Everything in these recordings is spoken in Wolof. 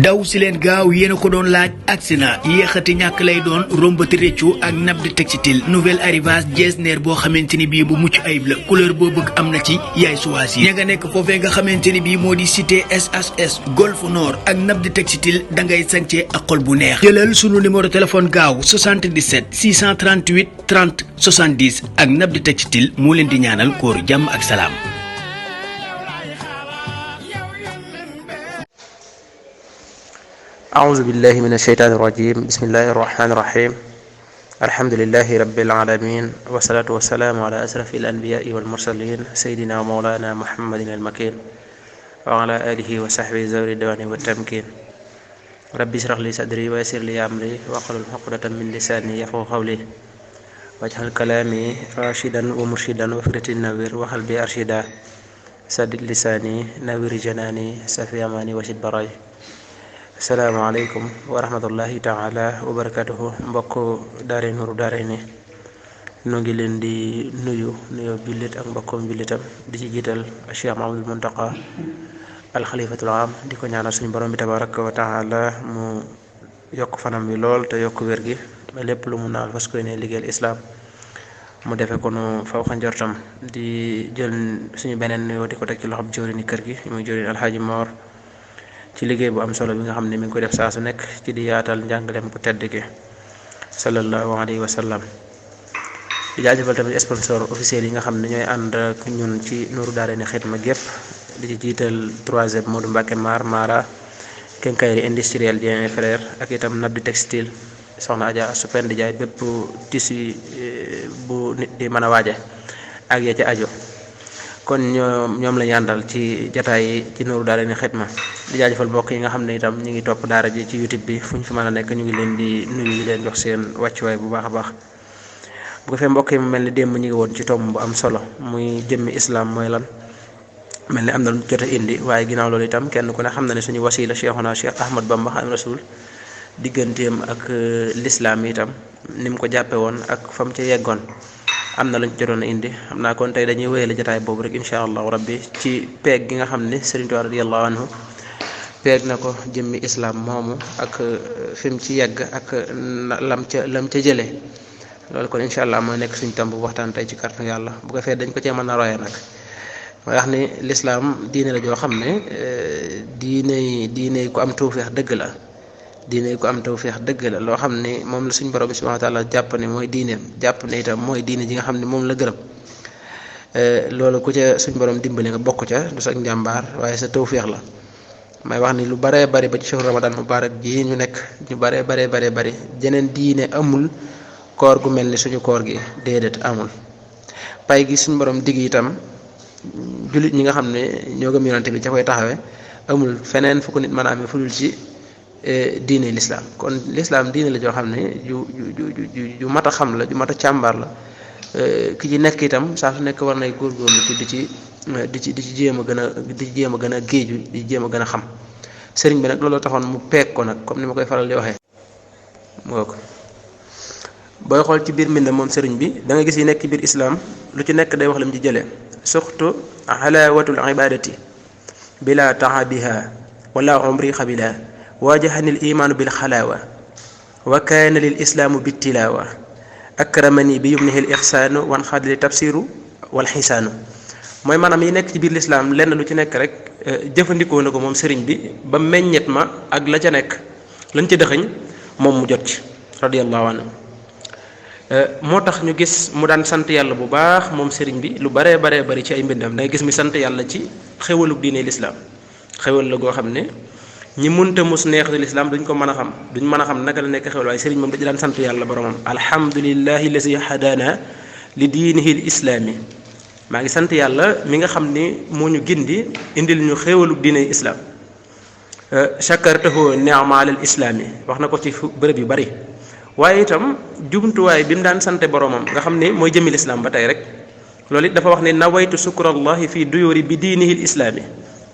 daw si leen gaaw yéena ko doon laaj accident yéexati ñàkk lay doon rombati réccu ak Nabdi Textile nouvelle arrivage jesner boo xamante ni bii bu mucc ayib la couleur boo bëgg am na ci yaay choisir ña nga nekk foofee nga xamante ni bii moo di cité SHS Golf Nord ak Nabdi Textile dangay sañcee ak xol bu neex jëlal sunu numéro téléphone gaaw 77 638 30 70 ak Nabdi Textile moo leen di ñaanal kóoru jàmm ak salaam. أعوذ بالله من الشيطان الرجيم بسم الله الرحمن الرحيم الحمد لله رب العالمين والصلاة والسلام على أشرف الأنبياء والمرسلين سيدنا ومولانا محمد المكين وعلى آله وصحبه ذوي الرضوان والتمكين ربي اشرح لي صدري ويسر لي أمري واحلل عقدة من لساني يفقهوا قولي واجعل كلامي راشدا ومرشدا وفكرتي نوير وقلبي أرشدا سدد لساني نوير جناني سفي أماني وشد براي asalaamaaleykum wa rahmatullahi taala wa barakatuhu mbokk daare Nuuru Daarayni nu ngi leen di nuyu jullit ak mbokkoom jullitam di ci jiital Cheikh Mahamadul Muntaqa alxalifatul am di ko ñaanal suñu borom bi tabaraka wa taala mu yokk fanam bi lool te yokk wér gi lépp lu mu naal fas koy ne liggéeyal islaam mu defe ko nu faw xa njortam di jël suñu beneen nuyoo di ko teg ci loxob jëwriñu kër gi muy jëwriñ Alxaaji Moor ci liggéey bu am solo bi nga xam ne mi ngi koy def saa su nekk ci di yaatal njàngaleem bu tedd gi sallallahu alayhi wa sallam di jaajëfal tamit sponsor officiel yi nga xam ne ñooy ànd ak ñun ci Nuuru Daarayni xidma gépp di ci jiital 3e Modou Mbacke Mara Kenkayri industriel Dieng frère ak itam Nabdi Textile soxna Adja Supen di jaay bépp tissu bu nit di mën a waaje ak ya ci aju kon ñoom la yàndal ci jataay ci Nuuru Daarayni xidma di jaajëfal mbokk yi nga xam ne itam ñu ngi topp daara ji ci YouTube bi fu ñu fi mën a nekk ñu ngi leen di nuyu di leen jox seen wàccuwaay bu baax a baax bu ko fee mbokk yi mu mel ni démb ñu ngi woon ci tomb bu am solo muy jëmmi islam mooy lan mel ni am na lu jot a indi waaye ginnaaw loolu itam kenn ku ne xam na ne suñu wasila Cheikhuna Cheikh Ahmad Bamba Xaadimu Rasuul digganteem ak l'islam itam ni mu ko jàppe woon ak fa mu ca yeggoon am na lañ ci jotoon a indi xam naa kon tey dañuy wéyale jotaay boobu rek incha allahu rabbi ci peeg gi nga xam ne Sëriñ Tuubaa radiyallahu anhu peeg na ko jëmmi islam moomu ak fi mu ci yegg ak lam ca jëlee loolu kon incha allah mooy nekk suñu tomb waxtaan tey ci kàttanu yàlla bu ko fee dañ ko cee mën a royee nag mooy wax ni l'islam diine la joo xam ne diine ku am tawfeex dëgg la diine ku am tawfeex dëgg la loo xam ne moom la suñu borom bi subhanahu wa taala jàpp ne mooy diineem jàpp ne itam mooy diine ji nga xam ne moom la gërëm loolu ku ca suñu borom dimbali nga bokk ca du sa njàmbaar waaye sa tawfeex la may wax ni lu baree bari ba ci shahru ramadan mubarak ji ñu nekk ñu baree bari jeneen diine amul koor gu mel ni suñu koor gi déedéet amul pay gi suñu borom digg itam jullit ñi nga xam ne ñoo gëm yonante bi ca koy taxawee amul feneen fu ko nit mën a amee fu dul ci diine l'islam kon l'islam diine la joo xam ne ju mat a xam la ju mat a càmbar la ki ci nekk itam saa su nekk war nay góorgóorlu ci di ci jéem a gën a géeju di jéem a gën a xam sëriñ bi nag looloo taxoon mu peeg ko nag comme ni ma koy faral di waxee moo ko booy xool ci biir mbind moom sëriñ bi da nga gis yi nekk ci biir islam lu ci nekk day wax lam ci jëlee surtout halawatul ibadati bila taabiha wala umri xabila waajahani l imaanu bil xalaawa wa kaana lil islaamu bit tilaawa akramani bi yumnihi l ixsaanu wan xaadili tafsiru wal xisaanu mooy maanaam yi nekk ci biir lislaam lenn lu ci nekk rek jëfandikoo na ko moom sëriñ bi ba meññet ma ak la ca nekk lañ ca dëxëñ moom mu jot ci radiyallahu anhu moo tax ñu gis mu daan sant yàlla bu baax moom sëriñ bi lu baree bari ci ay mbindam dangay gis mi sant yàlla ci xewalug diine lislaam xewal la goo xam ne ñi munta mus neexatu lislaam duñ ko mën a xam naka la nekk xewal waaye sëriñ moom dañu daan sant yàlla boromam alhamdulillahi lazi hadana li diinihi l islaami maa ngi sant yàlla mi nga xam ni moo ñu gindi indil ñu xewalug diine islaam shakartahu ni'ma alal islaami wax na ko ci bërëb yu bari waaye itam jumtuwaay bi mu daan sante boromam nga xam ne mooy jëmmi lislaam ba tey rek loolu it dafa wax ne nawaytu sukrallahi fii duyuri bi diinihi l islaami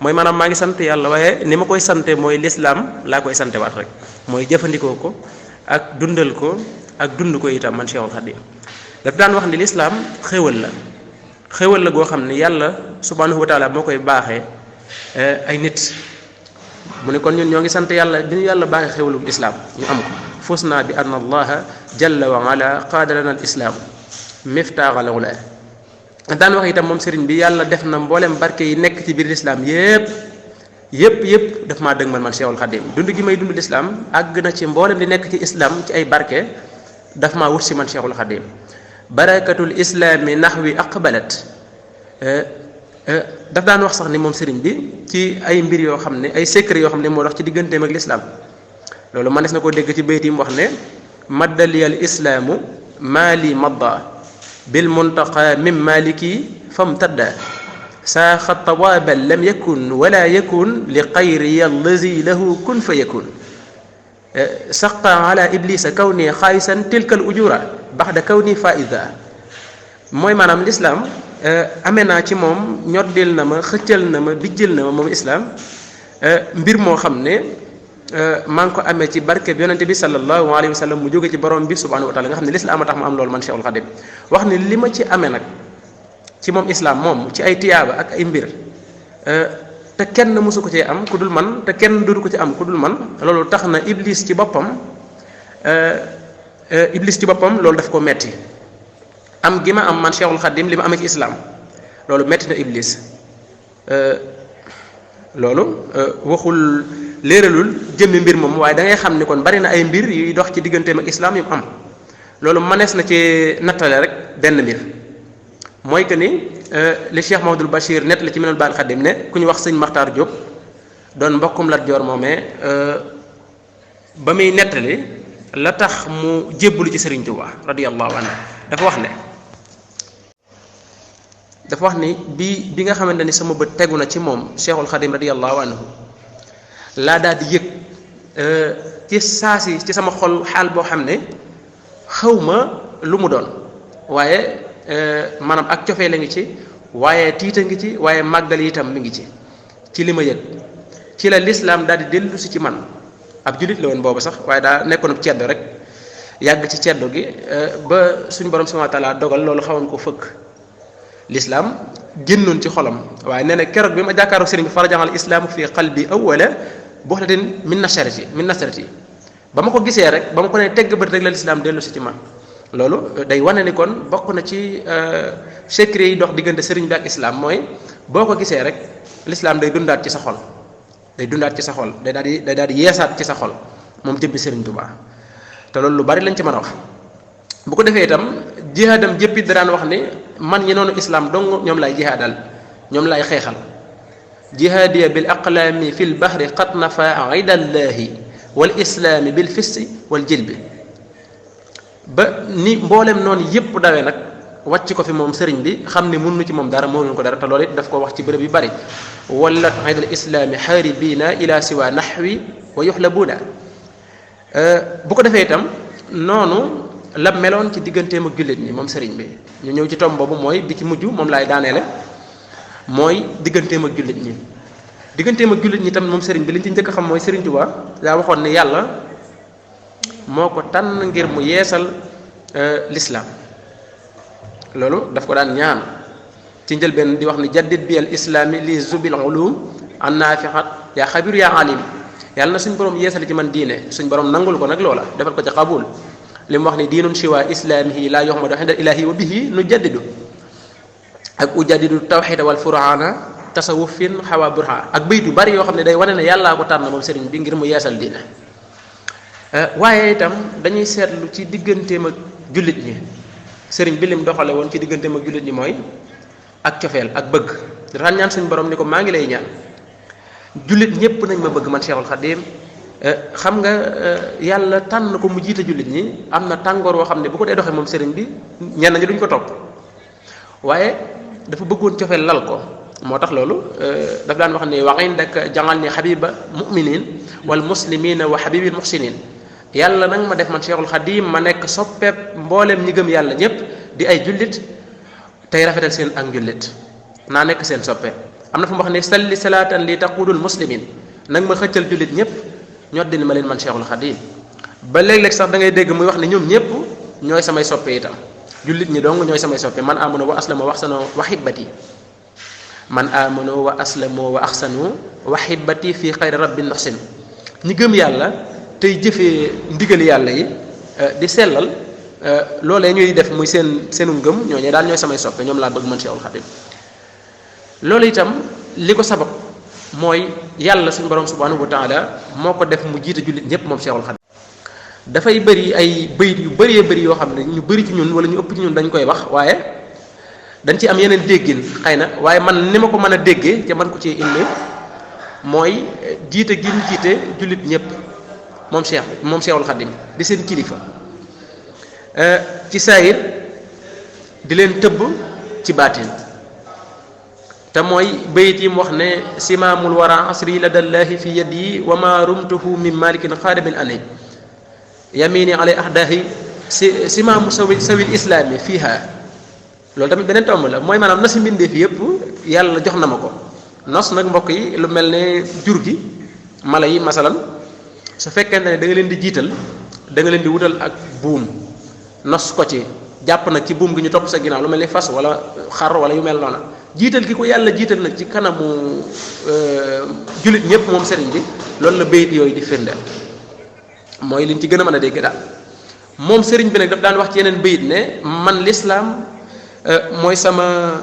mooy maanaam maa ngi sant yàlla waaye ni ma koy sante mooy lislaam laa koy sante waat rek mooy jëfandikoo ko ak dundal ko ak dund ko itam man Cheikhul Khadim daf daan wax ni lislaam xéwal la goo xam ne yàlla subhanahu wa taala moo koy baaxee ay nit mu ne kon ñun ñoo ngi sant yàlla bi ñu yàlla baaxee xéwalu islaam ñu am ko fus naa bi anna allaha jalla wa ala qaada lana al islaam miftaaxal ula daan wax itam moom sëriñ bi yàlla def na mboolem barke yi nekk ci biir lislaam yépp daf maa dëgmal man Cheikhul Khadim dund gi may dund lislaam àgg na ci mboolem di nekk ci islam ci ay barke daf maa wut si man Cheikhul Khadim barakatul islaami naxwi aqbalat daf daan wax sax ni moom sëriñ bi ci ay mbir yoo xam ne ay secret yoo xam ne moo dox ci digganteem ak lislaam loolu mënees na koo dégg ci bayt yi mu wax ne maddaliyal islaamu maali madda bil muntaqa min maliki famtadda saaxa tawaabal lam yakun wala yakun li xayri allazi lahu kun fa yakun saqa ala iblisa kaw ni xaalisan tilkal ujura baxda kaw ni faida mooy maanaam lislaam amee naa ci moom ñoddil na ma xëccal na ma bijjil na ma moom islaam mbir moo xam ne maa ngi ko amee ci barke bi yonente bi sallallahu alayhi wa sallam mu jóge ci borom bi subhanahu wa taala nga xam ne lislaam a tax ma am loolu man Cheikhul Khadim wax ni li ma ci amee nag ci moom islaam moom ci ay tiyaaba ak ay mbir te kenn mësu ko cee am ku dul man te kenn dootu ko ci am ku dul man loolu tax na iblis ci boppam loolu daf ko metti am gi ma am man Cheikhul Khadim li ma amee ci islaam loolu metti na iblis loolu waxul léeralul jëmmi mbir moom waaye da ngay xam ni kon bari na ay mbir yuy dox ci digganteem ak islaam yu mu am loolu mënees na ci nattale rek benn mbir mooy que ni li Cheikh Mahamadul Bachir nett la ci Minanul Baaqil Xadim ne ku ñu wax sëñ Maxtaar Diop doon mbokkum Lat Joor moomee ba muy nettali la tax mu jébbalu ci Sëriñ Tuubaa radiyallahu anhu dafa wax ni bi nga xamante ni sama bët tegu na ci moom Cheikhul Xadim radiyallahu anhu laa daal di yëg ci saasi ci sama xol xaal boo xam ne xawma lu mu doon waaye maanaam ak cofee la ngi ci waaye tiita ngi ci waaye màggal itam mi ngi ci li ma yëg ci la lislaam daal di dellu si ci man ab jullit la woon boobu sax waaye daa nekkoon ab ceddo rek yàgg ci ceddo gi ba suñu borom subhanahu wa taala dogal loolu xawoon ko fëkk lislaam génnoon ci xolam waaye nee na keroog bi ma jàkkaaroo sëriñ bi farajaxal islaamu fi qalbi awwala buxlatin min nasarati ba ma ko gisee rek ba ma ko ne tegg bët rek la lislaam dellu si ci man loolu day wane ni kon bokk na ci secret yi dox diggante sëriñ bi ak islaam mooy boo ko gisee rek lislaam day dundaat ci sa xol day daal di yeesaat ci sa xol moom jëmbi sëriñ Tuubaa te loolu lu bari lañ ci mën a wax bu ko defee itam jihaadam jëppit da daan wax ni man ñi noonu islaam dong ñoom lay jihaadal ñoom lay xeexal jihaadiya bil aqlaami fil bahri qad nafa idallahi wal islaami bil fissi wal jilbi ba ni mboolem noonu yépp dawee nag wàcc ko fi moom sëriñ bi xam ne mënu ci moom dara mënuñ ko dara te loolu it daf ko wax ci bërëb yu bari wallat idal islaami xaaribina ila siwa naxwi wa yuxlabuuna bu ko defee itam noonu la meloon ci digganteem ak jullit ñi moom sëriñ bi ñu ñëw ci tom boobu mooy bi ci mujj moom laay daaneele mooy digganteem ak jullit ñi tamit moom sëriñ bi liñ ci njëkk a xam mooy sëriñ Tuubaa daa waxoon ne yàlla moo ko tànn ngir mu yeesal lislaam loolu daf ko daan ñaan ci njëlbeen di wax ni jaddid bi al islaami li zubil ulum an naafixat yaa xabiru yaa alim yàlla na suñ borom yeesal ci man diine suñ borom nangul ko nag loola defal ko ci qabul li mu wax ni diinun siwa islaamihi laa yuhmadu inda ilahi wa bihi nu jaddidu ak ujaddidu tawxida wal furana tasawufin xawa burha ak bayt yu bari yoo xam ne day wane ne yàllaa ko tànn moom sëriñ bi ngir mu yeesal diine waaye itam dañuy seetlu ci digganteem ak jullit ñi sëriñ bi lim doxale woon ci digganteem ak jullit ñi mooy ak cofeel ak bëgg daan ñaan suñu borom ni ko maa ngi lay ñaan jullit ñépp nañ ma bëgg man Cheikhul Khadim xam nga yàlla tànn ko mu jiite jullit ñi am na tàngoor woo xam ne bu ko dee doxee moom sëriñ bi ñenn ñi duñ ko topp waaye dafa bëggoon cofeel lal ko moo tax loolu daf daan wax ni wa indaka jangal ni xabiba muminin wal muslimina wa xabibil muxsinin yàlla nag ma def man Cheikhul Khadim ma nekk soppeeb mboolem ñi gëm yàlla ñëpp di ay jullit tey rafetal seen ak njullit naa nekk seen soppe am na fu mu wax ne salli salaatan li taqudul muslimin nag ma xëccal jullit ñëpp ñoddi ni ma leen man Cheikhul Khadim ba léeg-léeg sax da ngay dégg muy wax ne ñoom ñëpp ñooy samay soppe itam jullit ñi dong ñooy samay soppe man amanu wa aslama wa axsanu wa xibbati man amanu wa aslamu wa axsanu wahibati fi xayri rabbi naxsin ñi gëm yàlla tey jëfee ndigal yàlla yi di sellal loolee ñuy def muy seenu ngëm ñooñu daal ñooy samay soppe ñoom laa bëgg man Cheikhul Khadim loolu itam li ko sabab mooy yàlla suñu borom subhanahu wa taala moo ko def mu jiite jullit ñépp moom Cheikhul Khadim dafay bëri ay bayit yu bëree bëri yoo xam ne ñu bëri ci ñun wala ñu ëpp ci ñun dañ koy wax waaye dañ ci am yeneen déggin xëy na waaye man ni ma ko mën a déggee te man ko ci indi mooy jiite gi ñu jiite jullit ñépp moom Cheikhul Khadim di seen kilifa ci saayir di leen tëbb ci baatin te mooy bayit yi mu wax ne simaamul wara asri la dallahi fi yadi wa ma rumtuhu min malikin xaadibin ani yamini alay ahdahi simaamu sawil islaami fiiha loolu tamit beneen tomb la mooy maanaam na si mbindeef yépp yàlla jox na ma ko nos nag mbokk yi lu mel ne jur gi mala yi masalan su fekkente ne da nga leen di jiital da nga leen di wutal ak buum nos ko ci jàpp nag ci buum gi ñu topp sa ginnaaw lu mel ni fas wala xar wala yu mel noona jiital gi ko yàlla jiital nag ci kanamu jullit ñëpp moom sëriñ bi loolu la bayit yooyu di firndeel mooy liñ ci gën a mën a dégg daal moom sëriñ bi nag daf daan wax ci yeneen bayit ne man lislaam mooy sama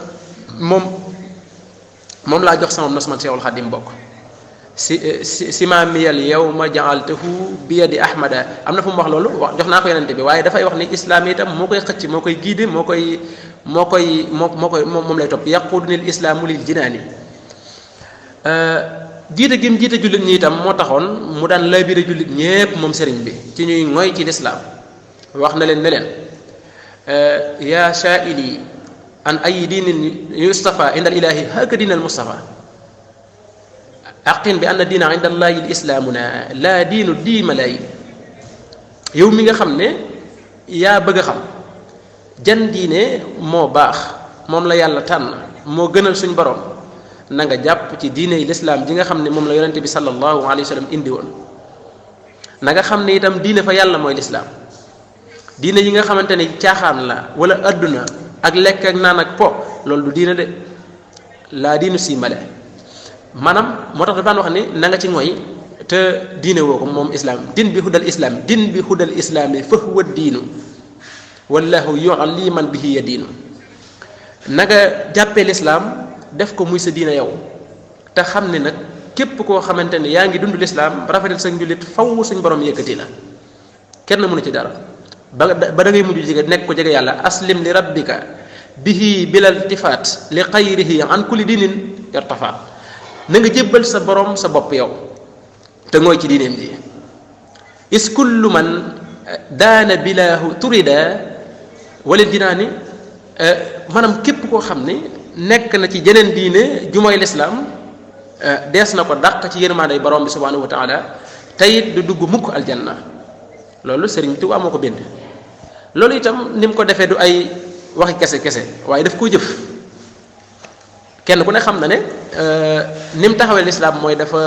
moom laa jox sama nos man Cheikhul Khadim bokk simaamiyal yawma ja'altahu bi yadi ahmada am na fu mu wax loolu wax jox naa ko yonente bi waaye dafay wax ni islaam itam moo koy xëcc moo koy guidé moom lay topp yaqudunil islaamu lil jinaani jiite gim jiite jullit ñi itam moo taxoon mu daan labiré jullit ñépp moom sëriñ bi ci ñuy ngoy ci lislaam wax na leen ne leen yaa sha'ili an ay diinin yustafa inda al ilahi haka diin al mustafa aqin bi anna diina inda allahi al islaamuna laa diinu dii malaayi yow mi nga xam ne yaa bëgg a xam jan diine moo baax moom la yàlla tànn moo gënal suñ borom na nga jàpp ci diine yi lislaam ji nga xam ne moom la yonente bi sallallahu alayhi wa sallam indi woon na nga xam ne itam diine fa yàlla mooy lislaam diine yi nga xamante ne caaxaan la wala adduna ak lekk ak naan ak po loolu du diine de laa diinu si male maanaam moo tax dafa daan wax ni na nga ci ngoy te diine woo ko moom islaam din bi hudal islaami fa huwa diinu wallahu yu'alli man bihi yadiinu na nga jàppee lislaam def ko muy sa diine yow te xam ne nag képp koo xamante ne yaa ngi dund lislaam rafetal sa njullit faw suñ borom yëkkati la kenn mënu ci dara ba da ngay mujj jege nekk ko jege yàlla aslim li rabbika bihi bilal iltifaat li xayrihi an kulli diinin irtafaat na nga jébbal sa borom sa bopp yow te ngooy ci diineem ji is kullu man daana bilaahu turida wala dinaani maanaam képp koo xam ne nekk na ci jeneen diine ju mooy lislaam dees na ko dàq ci yërmaanday borom bi subhanahu wa taala teyit du dugg mukk aljanna loolu Sëriñ Tuubaa moo ko bind loolu itam ni mu ko defee du ay waxi kese waaye daf koo jëf kenn ku ne xam na ne ni mu taxawee lislaam mooy dafa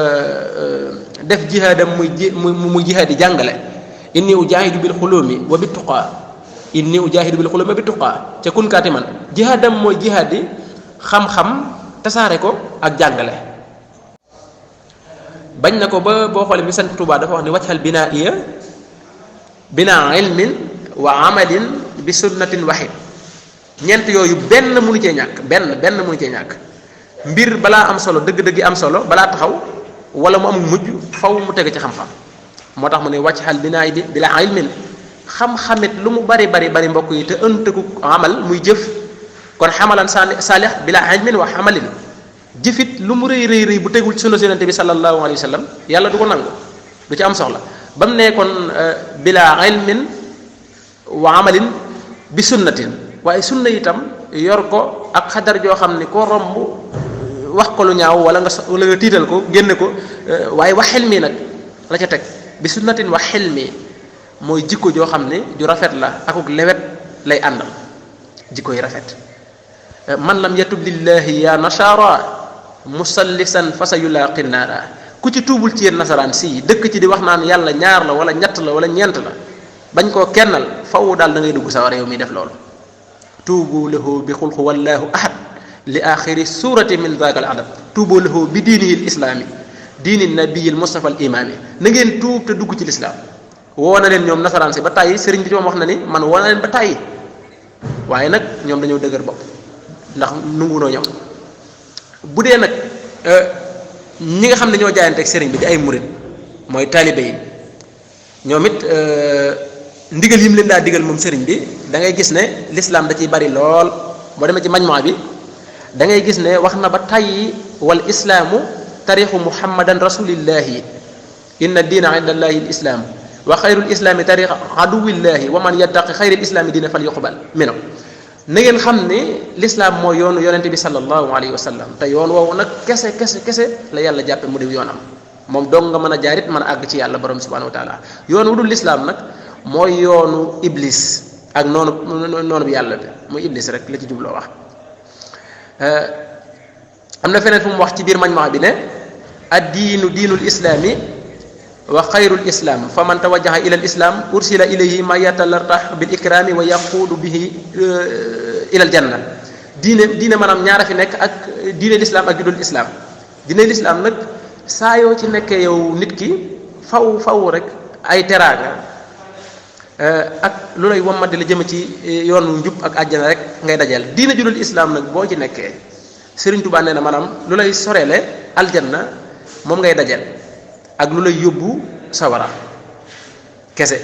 def jihaadam muy jihaad yi jàngale inni ujaahidu bil xulumi wa bit tuqaa inni ujaahidu bil xulumi wa bit tuqaa ca kun kaati man jihaadam mooy jihaad yi xam-xam tasaare ko ak jàngale bañ na ko ba boo xoolee bi sant Tuubaa dafa wax ni wajhal binaiya binaa ilmin wa amalin bi sunnatin wahid ñeent yooyu benn mënu cee ñàkk benn mënu cee ñàkk mbir balaa am solo dëgg-dëgg am solo balaa taxaw wala mu am mujj faw mu teg ci xam-xam moo tax mu ne wajhal binaa bi bila ilmin xam-xamit lu mu bari mbokk yi te ëntëku amal muy jëf kon xamalan saalih bila ilmin wa amalin jëfit lu mu rëy bu tegul ci sunna yonente bi sallallahu alayhi wa sallam yàlla du ko nangu du ci am soxla ba mu ne kon bila ilmin wa amalin bi sunnatin waaye sunna itam yor ko ak xadar joo xam ne koo romb wax ko lu ñaaw wala nga tiital ko génne ko waaye wa xilmi nag la ca teg bi sunnatin wa xilmi mooy jikko joo xam ne ju rafet la akuk lewet lay àndal jikko yi rafet man lam yatub lillahi ya nasara musallisan fa sa yulaqi naara ku ci tuubul ci yéen nasaraan si dëkk ci di wax naan yàlla ñaar la wala ñett la wala ñeent la bañ koo kennal faw daal da ngay dugg sawara yow mi def loolu tuubu lahu bi xulqu wallahu ahad li axiri surati min zaaka al adab tuubu lahu bi diinihi l islaami diini nabiyil mustafa al imaami na ngeen tuub te dugg ci lislaam woo na leen ñoom nasaraan si ba tàyyi sëriñ bi ci moom wax na ni man woo na leen ba tàyyi waaye nag ñoom dañoo dëgër bopp ndax nungunoo ñoom bu dee nag ñi nga xam ne ñoo jaayanteeg sëriñ bi di ay murit mooy taalibe yi ñoom it ndigal yi mu leen daa digal moom sëriñ bi da ngay gis ne lislaam da ciy bari lool boo demee ci majmaa bi da ngay gis ne wax na ba tàyyi wal islaamu tarixu muhammadan rasulillahi inna diina inda allahi l islaam wa xayrul islaami tarix aduwillahi wa man yattaqi xayril islaami diina fal yuqbal mino na ngeen xam ne lislaam mooy yoonu yonente bi sallallahu alayhi wa sallam te yoon woowu nag kese la yàlla jàppe mu diw yoonam moom dong nga mën a jaarit mën a àgg ci yàlla borom subhanahu wa taala yoon wu dul lislaam nag mooy yoonu iblis ak noonu bi yàlla bi muy iblis rek la ci jubloo wax am na feneen fu mu wax ci biir majmaa bi ne ad diinu diinul islaami wa xayrul islam fa man tawajjaha ila al islam ursila ilayhi ma yatalartax bil ikrami wa yaquudu bihi ila al janna diine maanaam ñaara fi nekk ak diine lislaam ak judul islam diine lislaam nag saa yoo ci nekkee yow nit ki faw rek ay teraanga ak lu lay wammat di la jëm ci yoonu njub ak àjjana rek ngay dajeel diine judul islam nag boo ci nekkee Sëriñ Tuubaa nee na maanaam lu lay soreele aljanna moom ngay dajeel ak lu lay yóbbu sawara kese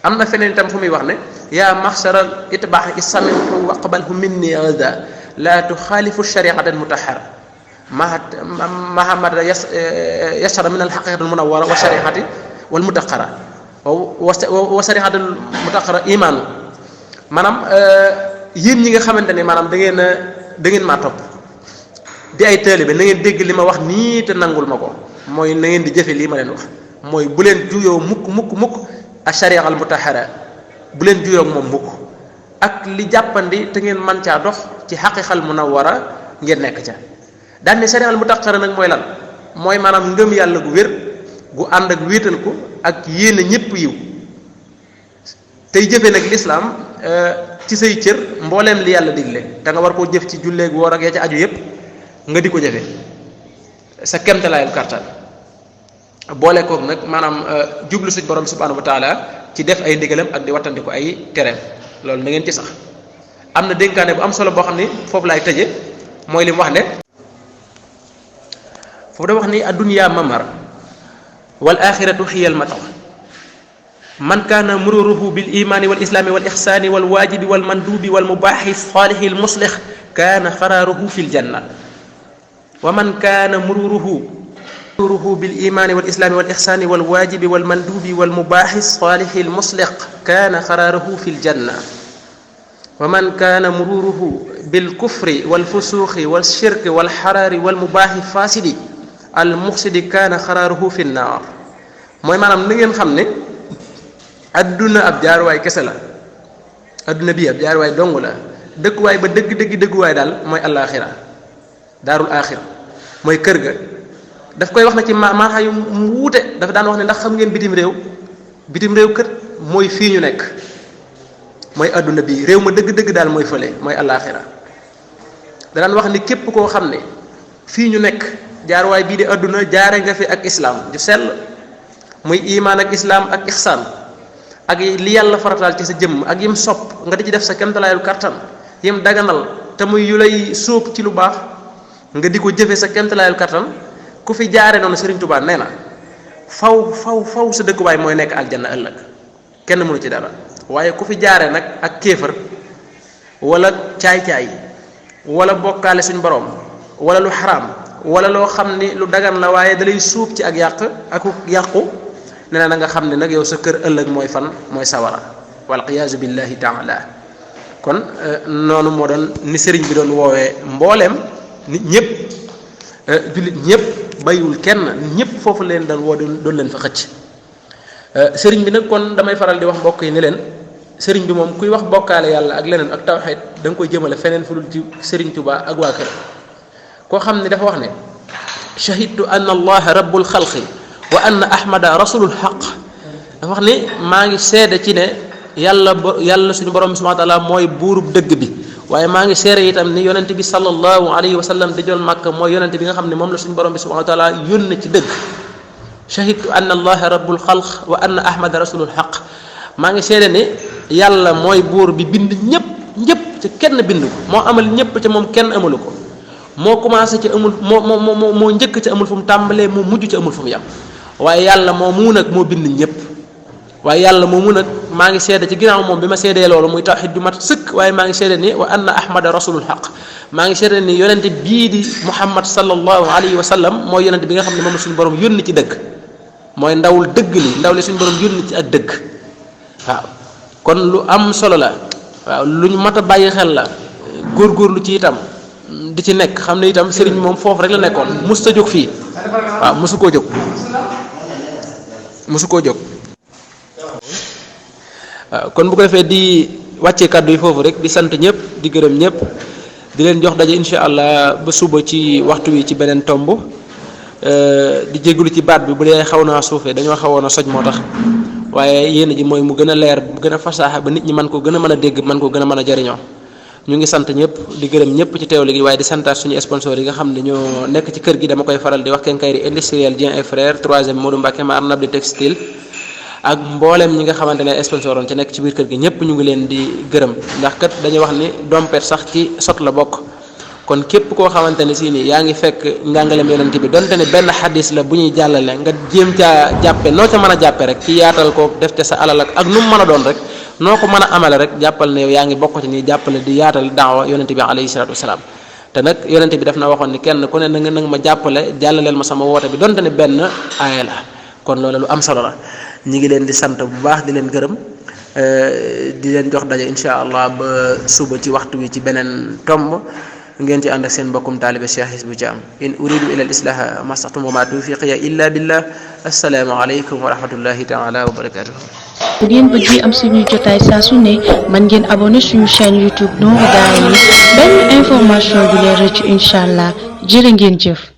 am na feneen itam fu muy wax ne yaa maxsara itbaax isamihu waqbalhu minni hada la tuxaalifu shariata almutahara mahamad yashara min alxaqiqati almunawara wa shariati walmutaqara wa shariati almutaqara imaanu maanaam yéen ñi nga xamante ne maanaam da ngeen maa topp di ay taalibe na ngeen dégg li ma wax nii te nangul ma ko mooy na ngeen di jëfe lii ma leen wax mooy bu leen juyoo mukk ak sharia al mutahara bu leen juyoo moom mukk ak li jàppandi te ngeen man caa dox ci xaqiqal munawwara ngeen nekk ca daan ne sharia al mutahara nag mooy lan mooy maanaam ngëm yàlla gu wér gu ànd ak wéetal ko ak yéene ñëpp yiw tey jëfe nag lislaam ci say cër mbooleem li yàlla digle da nga war koo jëf ci julleeg woor ak ya ca aju yépp nga di ko jëfe sa kemtalaayal kàttan boole koog nag maanaam jublu suñ borom subhanahu wa taala ci def ay ndigalam ak di wattandiku ay tereem loolu na ngeen ci sax am na dénkaane bu am solo boo xam ni foofu laay tëje mooy li mu wax ne foofu da wax ni addunya mamar wal axiratu xiyal mataw man kaana mururuhu bil imaani wal islaami wal ixsaani wal waajibi wal manduubi wal mubaaxi saalihi al muslix kaana xaraaruhu fil janna wa man kaana mururuhu bil imaani wal islaami wal ixsaani wal waajibi wal manduubi wal mubaaxi saalihi al muslix kaana xaraaruhu fil janna wa man kaana mururuhu bil kufri wal fusuuqi wal shirki wal xaraari wal mubaaxi faasidi al muxsidi kaana xaraaruhu fin naar mooy maanaam na ngeen xam ne adduna ab jaaruwaay kese la adduna bi ab jaaruwaay dong la dëkkuwaay ba dëgguwaay daal mooy alaaxira daarul aaxira mooy kër ga daf koy wax na ci maaxa yu mu wuute dafa daan wax ne ndax xam ngeen bitim réew kër mooy fii ñu nekk mooy adduna bi réew ma dëgg daal mooy fële mooy alaaxira danaan wax ni képp koo xam ne fii ñu nekk jaaruwaay bii di adduna jaare nga fi ak islaam ju sell muy imaan ak islaam ak ixsaan ak li yàlla farataal ci sa jëmm ak yim sopp nga di ci def sa kemtalaayul kàttan yim daganal te muy yu lay sóob ci lu baax nga di ko jëfe sa kemtalaayul kàttan ku fi jaare noonu Sëriñ Tuubaa nee na faw sa dëkkuwaay mooy nekk aljanna ëllëg kenn mënu ci dara waaye ku fi jaare nag ak kéefër wala caay-caay wala bokkaale suñ borom wala lu xaraam wala loo xam ni lu dagan la waaye dalay suub ci ak yàqu nee na nga xam ne nag yow sa kër ëllëg mooy fan mooy sawara waliyaazu billahi taala kon noonu moo doon ni sëriñ bi doon woowee mbooleem nit ñëpp jullit ñëpp bayiwul kenn ñëpp foofu leen doon woo doon leen fa xëcc sëriñ bi nag kon damay faral di wax mbokk yi ni leen sëriñ bi moom kuy wax bokkaale yàlla ak leneen ak tawxiid da nga koy jëmale feneen fu dul ci sëriñ Tuubaa ak waa kër koo xam ne dafa wax ne shahidtu anna allaha rabbul xalqi wa anna ahmada rasulul xaq dafa wax ni maa ngi seede ci ne yàlla suñu borom subhanahu wa taala mooy buurub dëgg bi waaye maa ngi seere itam ni yonent bi sallallahu alayhi wa sallam di jol Makka mooy yonent bi nga xam ne moom la suñu borom bi subhanahu wa taala yónni ci dëgg shahidtu anna allaha rabbul xalq wa anna ahmada rasulul xaq maa ngi seere ni yàlla mooy buur bi bind ñëpp ci kenn bind ko moo amal ñëpp ci moom kenn amalu ko moo commencé ci amul moo njëkk ci amul fu mu tàmbalee moo mujj ci amul fu mu yam waaye yàlla moo mu nag moo bind ñëpp waaye yàlla moomu nag maa ngi seede ci ginnaaw moom bi ma seedee loolu muy tawhid du mat sëkk waaye maa ngi seede ni wa anna ahmada rasulul xaq maa ngi seede ni yonente bii di muhammad sallallahu alayhi wa sallam mooy yonente bi nga xam ne moom la suñu borom yónni ci dëgg mooy ndawul dëgg li ndaw li suñu borom yónni ci ak dëgg waaw kon lu am solo la waaw lu ñu mat a bàyyi xel la góorgóorlu ci itam di ci nekk xam ne itam sëriñ moom foofu rek la nekkoon musta jóg fii waaw mosu koo jóg waaw kon bu ko defee di wàccee kàddu yi foofu rek di sant ñëpp di gërëm ñëpp di leen jox daje insha allah ba suba ci waxtu wi ci beneen tomb di jégalu ci baat bi bu dee xaw naa suufee dañoo xawoon a soj moo tax waaye yéen ji mooy mu gën a leer mu gën a fasaaxa ba nit ñi mën ko gën a mën a dégg mën ko gën a mën a jariñoo ñu ngi sant ñëpp di gërëm ñëpp ci teewlu gi waaye di santaat suñu sponsor yi nga xam ne ñoo nekk ci kër gi dama koy faral di wax Quincaillerie industrielle Dieng et frère 3e Modou Mbacké ma arnab di textile ak mboolem ñi nga xamante ne sponsor woon ci nekk ci biir kër gi ñëpp ñu ngi leen di gërëm ndax kat dañuy wax ni dompet sax ci sot la bokk kon képp koo xamante ne si ni yaa ngi fekk njàngaleem yonent bi donte ne benn xadis la bu ñuy jàllale nga jéem caa jàppe noo ca mën a jàppe rek ci yaatal ko def ca sa alal ak nu mu mën a doon rek noo ko mën a amale rek jàppal ne yow yaa ngi bokk ci nii jàppale di yaatal daawa yonent bi alayhi salatu wasalaam te nag yonent bi daf na waxoon ni kenn ku ne na nga ma jàppale jàllaleel ma sama woote bi donte ne benn aaya la kon loolu lu am solo la ñi ngi leen di sant bu baax di leen gërëm di leen jox daje insha allah ba suba ci waxtu wi ci beneen tomb ngeen ci ànd ak seen mbokkum taalibe Cheikh Hizbou Thiam in uridu ila al islaha mastatum wa ma tawfiqiya illa billah assalaamu alaykum wa rahmatullahi taala wa barakatuh bu ngeen bëggee am suñuy jotaay saa su ne mën ngeen abonné suñu chaîne YouTube Nourou Darayni benn information du leen rëcc incha allah jërë ngeen jëf